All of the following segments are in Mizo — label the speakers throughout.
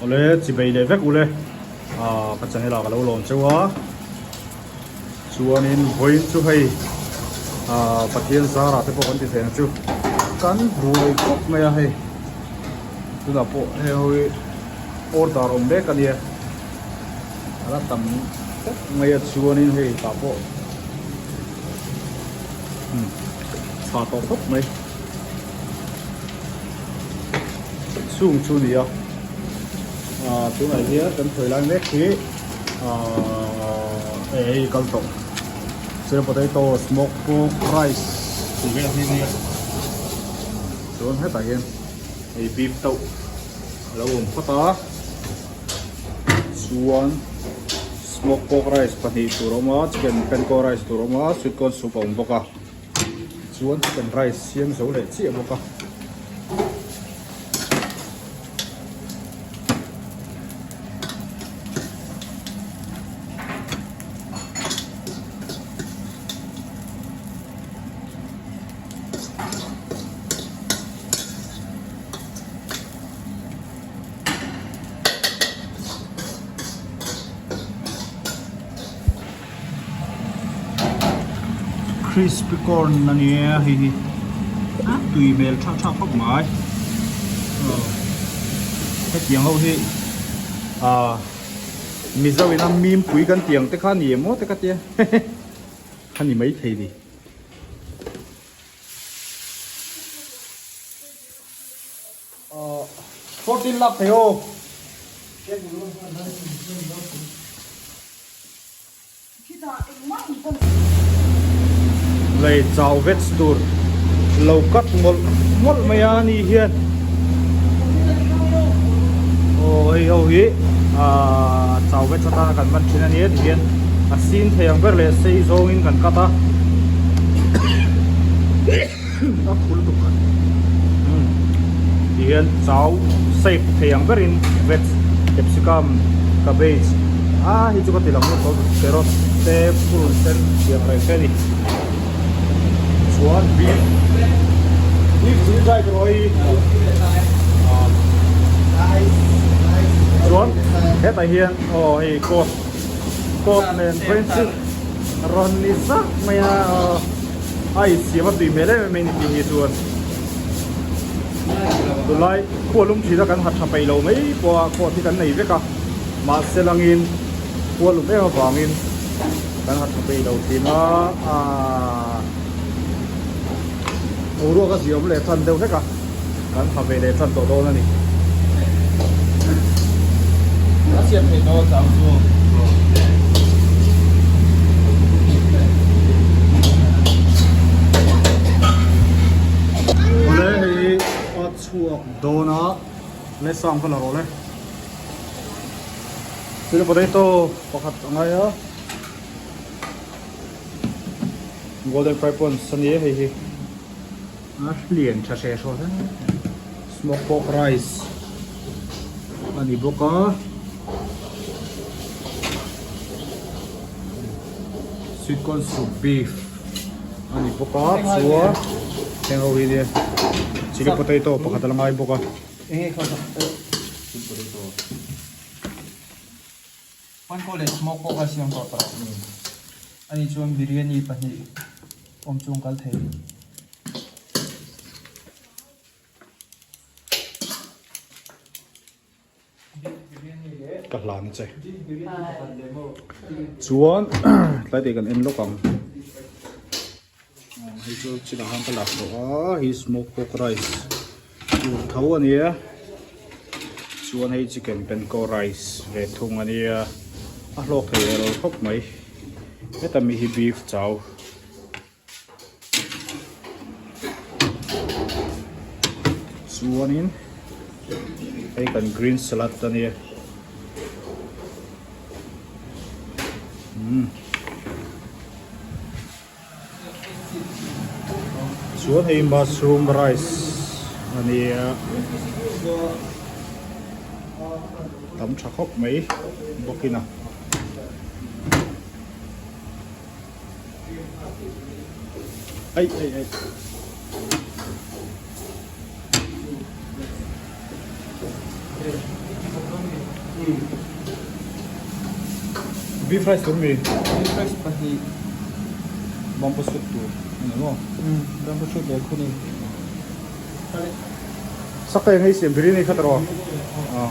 Speaker 1: Awle chibei leh vek ule ah ka channel ah ka lo lawm cheu a chuanin vawiin chu hei ah Pathian zarah te pawh kan ti theih ang chu kan buai khawp mai a hei tunah pawh hei ho hi order awm mek a nia a la tam khawp mai a chuanin hei tah pawh tha tawh khawp mai. Chung chu ni a ah tunah hian kan khawi lai mek hi ah hei kal tawh chili potato smoke pork rice tih vel hi ania chuan hetah hian hei beef tauh a lo awm phawt a chuan smoke pork rice pahnih tur a awm a chicken panko rice tur a awm a sweet corn soup a awm bawk a. Chuan chicken rice siam zo leh chiah bawk a. Crispy corn a nia hei hi a tui hmel tha tha khawp mai aw hetiang ho hi ah mizo in a mim pui kan tih ang te kha a ni em aw te ka tia a ni maithei ni. 14 lakh thei aw. Lei chau veg tur lo cut mawlh mawlh mai a ni hian aw hei ho hi ah chau veg atana kan hman thin a nia ti hian a sin thei ang ber leh sei zawngin kan cut a. A phul tuk ti hian chau shape thei ang berin veg capsicum cabbage a hi chu ka ti lang lutuk carrot te purun sen tiang reng te a ni chuan beef beef chilli dry tur hi chuan hetah hian aw hei coat coat nen friendship rawn ni zak mai a aw. A insiam a tui hmel em em a ni tih hi chuan tunlai khua lum thin a kan ha tha peih lo mai pawh a coat hi kan nei vek a mahse langin khua lum em avangin kan ha tha peih lo thin a aaa boruak a ziawm leh tan deuh hlek a kan ha ve leh tan tawh dawn a ni.
Speaker 2: A siam theih dawn chang chu.
Speaker 1: Awle hei a chhuak dawn a le sang kha la rawh le. Chili potato pakhat a ngai a. Golden fried prawns a ni e hei hi. A hlian tha hre hraw hle smoke pork rice a ni bawk a sweet corn soup beef a ni bawk a chuan heng ho hi nia chilli potato pakhat a la ngai bawk a.
Speaker 2: Sweet potato Pankaw leh smoke pawh kha siam tawh tawh ani chuan biryani pahnih awm chung kal thei.
Speaker 1: Ka hlan che chuan tlai te kan en lawk ang hei chu chinah khan ka lak tawh a hei smoke pork rice tur tho a nia chuan hei chicken panko rice ve thung a nia a hlawk thei elo khawp mai heta mi hi beef chau. Chuanin hei kan green salad a nia umm chuan hei mushroom rice a nia tam tha khawp mai bawkin a. Ai ai ai. Beef rice tur mi?
Speaker 2: Beef rice pahnih.
Speaker 1: Bamboo shoot tur a ni maw?
Speaker 2: Umm bamboo shoot leh khuni.
Speaker 1: Sak eng ei siam biryani kha tawh a.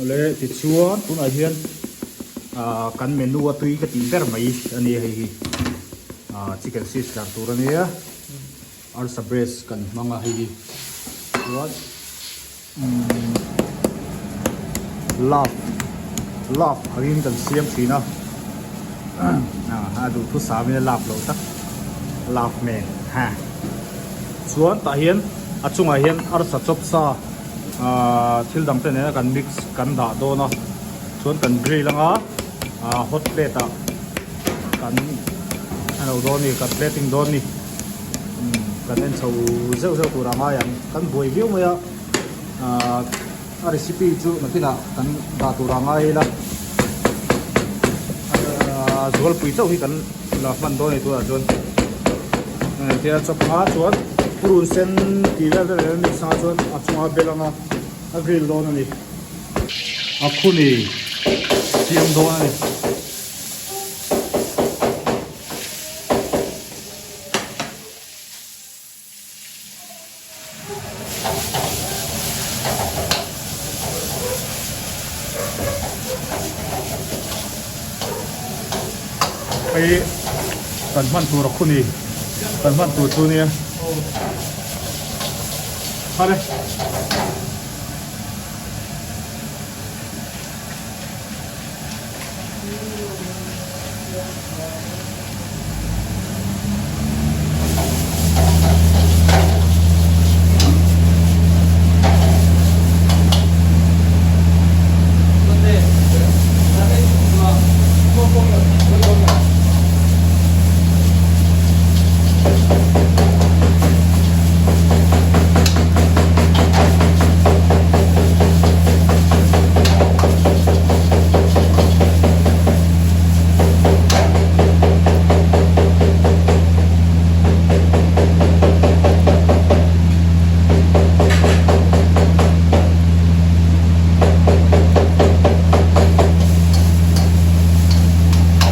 Speaker 1: Awle tichuan tunah hian ah kan menu a tui ka tih ber mai a ni hei hi ah chicken sizzler tur a nia arsa breast kan hmang a hei hi chuan umm love love angin kan siam thin a ah a duhthusam in a love loh tak love man ha chuan tah hian a chungah hian arsa chawp sa. Ahh thil dang te nena kan mix kan dah dawn a chuan kan grill anga ahh hot plate ah kan a lo dawn a ni kan plating dawn a ni umm kan en chho zeuh zeuh tur a ngai ang kan buai viau mai a ahh a recipe chu nakinah kan dah tur a ngai ila ahh zualpui chauh hi kan la hman dawn a ni tunah chuan. Tia chawp anga chuan purun sen tih vel vel vel mix anga chuan a chunga bel anga a grill dawn a ni. A khuni siam dawn a ni. Hei kan hman tur a khuni kan hman tur chu nia hale.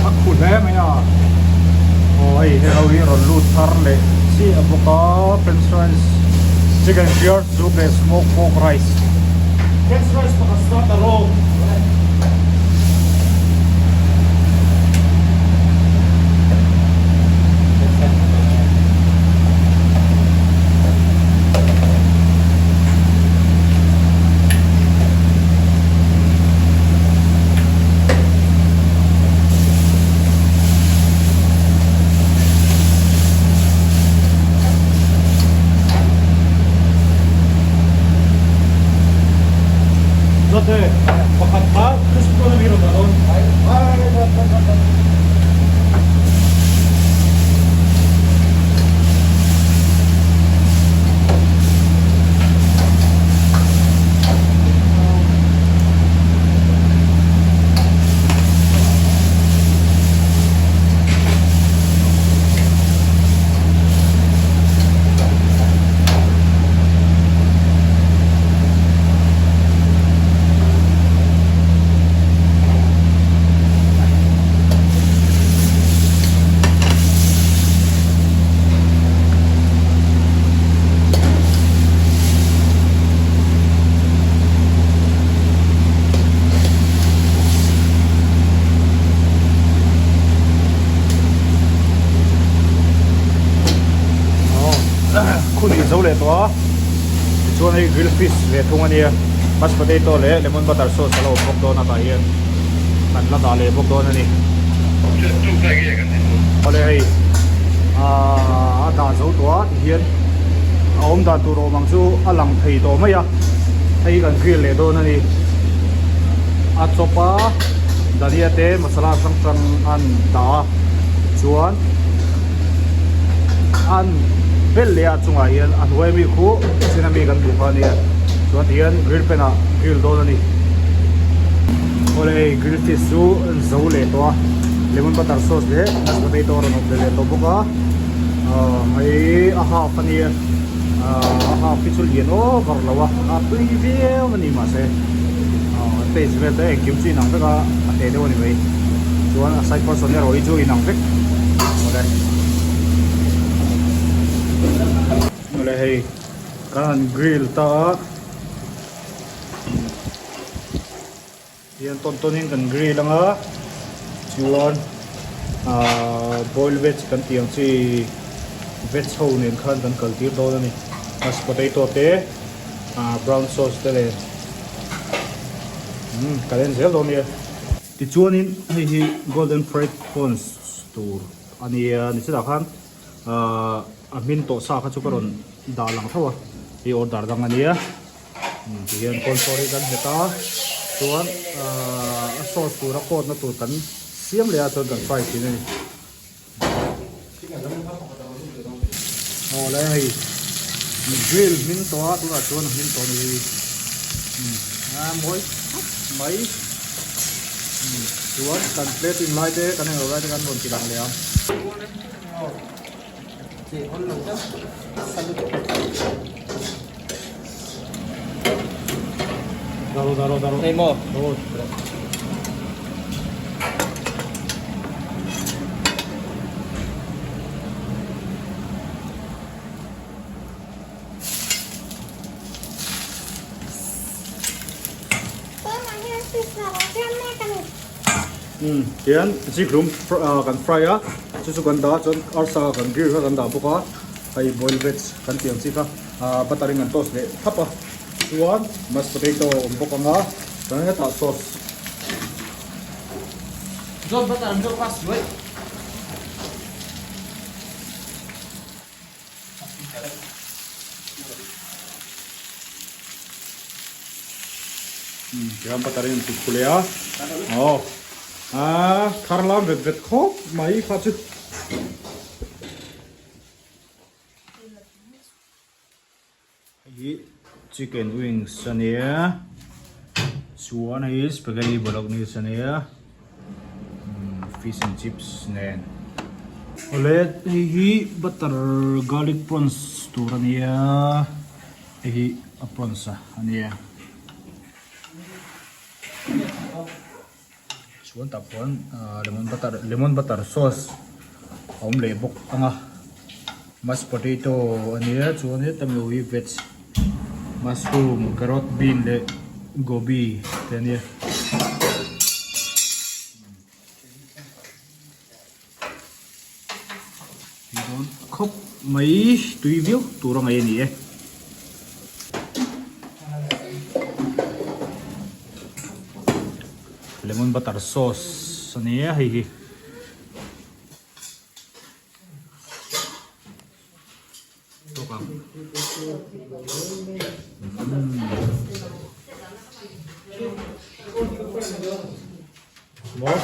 Speaker 1: A khu hle mai a aw hei hei ho hi rawn lut thar leh chiah bawk a french fries chicken shear soup leh smoke pork rice french fries pakhat starter aw. Zawte pakhat kha crispy dawn a mi rawn dah dawn. Khun in zo leh tawh a tichuan hei grill fish ve thung a nia mashed potato leh lemon butter sauce a lo awm bawk dawn a tah hian kan la dah leh bawk dawn a ni awle hei aaa a dah zo tawh a tihian a awm dan tur awm ang chu a lang thei tawh mai a hei kan grill leh dawn a ni a chawp a dania te masala hrang hrang an dah a chuan an bel leh a chungah hian a hnuai ami khu chin ami kan duh kha a nia chuan tihian grill pan ah grill dawn a ni awle hei grill fish chu an zo leh tawh a lemon butter sauce leh mashed potato a rawn awm ve leh tawh bawk a ahh hei a half a nia. A half hi chu lian over lo a, a tui viau a ni mahse a taste vel te engkim chu inang vek a, a te deuh a ni mai. Chuan a side portion erawh hi chu inang vek awle. Awle hei kan han grill ta a. Hian tawn tawnin kan grill ang a, chuan ahh boil veg kan tih ang chi veg ho nen khan kan kal tir dawn a ni. Mashed potato te ahh brown sauce te nen umm kan en zel dawn nia. Tichuanin hei hi golden fried prawns tur a nia ni chutah khan ahh a hmin tawh sa kha chu ka rawn dah lang tho a, hei order dang a nia. Ti hian cornflour hi kan nghet a chuan ahh a sauce tura coat na tur kan siam leh a chuan kan fry thin a ni. Awle hei grill hming tawh a tunah chuan a hming tawh a ni hei a mawi khawp mai chuan kan plating lai te kan englo lai te kan rawn ti lang leh ang.
Speaker 2: Hei maw?
Speaker 1: Tian zikhlum kan fry a chu chu kan dah a chuan arsa kan grill kha kan dah bawk a hei boil veg kan tih ang chi kha butter in kan toast leh thlap a chuan mashed potato a awm bawk ang a chuan hetah sauce.
Speaker 2: Zawt butter an zawt kha suai.
Speaker 1: Tihian butter in ti khu leh a aw a thar lam vet vet khawp mai kha chu. Hei hi chicken wings a nia chuan hei hi spaghetti bolognese a nia fish and chips nen awle hei hi butter garlic prawns tur a nia hei hi a prawns a nia chuan tah khuan lemon butter lemon butter sauce a awm leh bawk ang a mashed potato a nia chuan heta mi ho hi veg mushroom carrot bean leh gobi te a nia. Tui dawn khawp mai tui viau tur a ngaih a ni e. Lemon butter sauce a ni a hei hi. Tawk ang. Maw.